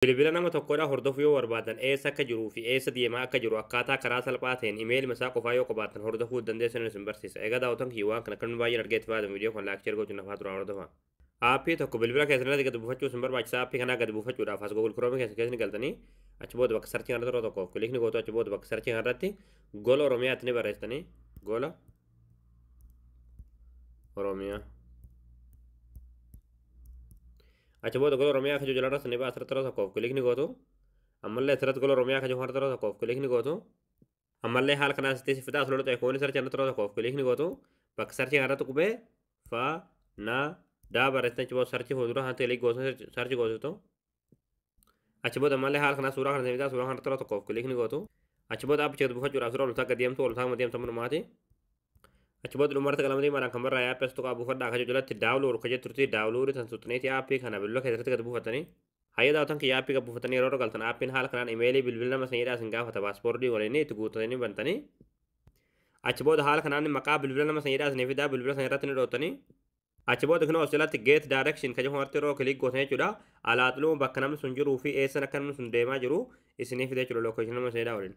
Bilbila nama tokkodha hordofuu yoo barbaadan, eessa akka jiruu fi eessa deemaa akka jiru akkaataa karaa salphaa ta'een imeelima isaa qofaa yoo qabaatan hordofuu dandeessan isin barsiisa. Egaa daawwatan kiyya, waan kana kan baay'een argee itti fayyadamu, viidiyoo kan like, share gochuun nafaa turaa hordofaa. Aappii tokko bilbila keessan irratti gadi buufachuu isin barbaachisa. Aappii kanaa gadi buufachuudhaaf as Google Chrome keessa keessni galtanii, achi booda bakka searchii kanarratti yeroo tokkoof click ni gootu. Achi booda bakka searchii kanarratti Gola Oromiyaatti ni barreessitanii, Gola Oromiyaa. Achi booda Gola Oromiyaa kajoo jalarratti ni ba'a, asirratti yeroo tokkoof click ni gootu. Ammallee asirratti Gola Oromiyaa kajoo kanarratti yeroo tokkoof click ni gootu. Ammallee haala kanaan sitti si fidaa, as lola ta'e kooni searchii kanarratti yeroo tokkoof click ni gootu. Bakka searchii kanarratti qubee fa na daa barreessitan, achi booda searchii fuuldura kan click gootu, searchii gootu. Achi booda ammallee haala kanaa suuraa kana fidaa, suuraa kanarratti yeroo tokkoof click ni gootu. Achi booda aappicha gadi buufachuudhaaf suuraa oltaa gadi deemtu, oltaa deemtu manumaati. Achi booda dhumarratti qalama diimaadhaan kan barraa'e aappii as tuqaa buufadhaa akka jalatti download akka jettutti download tan tuxxaniiti aappii kana bilbila keessatti gadi buufatanii. Hayya daawwatan kiyya, aappii gad buufatanii yeroo galtan, aappiin haala kanaan imeelii bilbila nama saniidhaa isin gaafata, passwordii waliin itti guutatanii bantanii. Achi booda haala kanaan maqaa bilbila nama saniidhaa isinii fidaa, bilbila sana irratti ni dhootanii. Achi booda kunoo as jalatti "get direction" kan jedhamu irratti yeroo click gootan jechuudha. Alaaxiluu bakka namni sun jiruu fi eessan akka namni sun deemaa jiru isinii fida jechuudha, locationii nama saniidhaa waliin.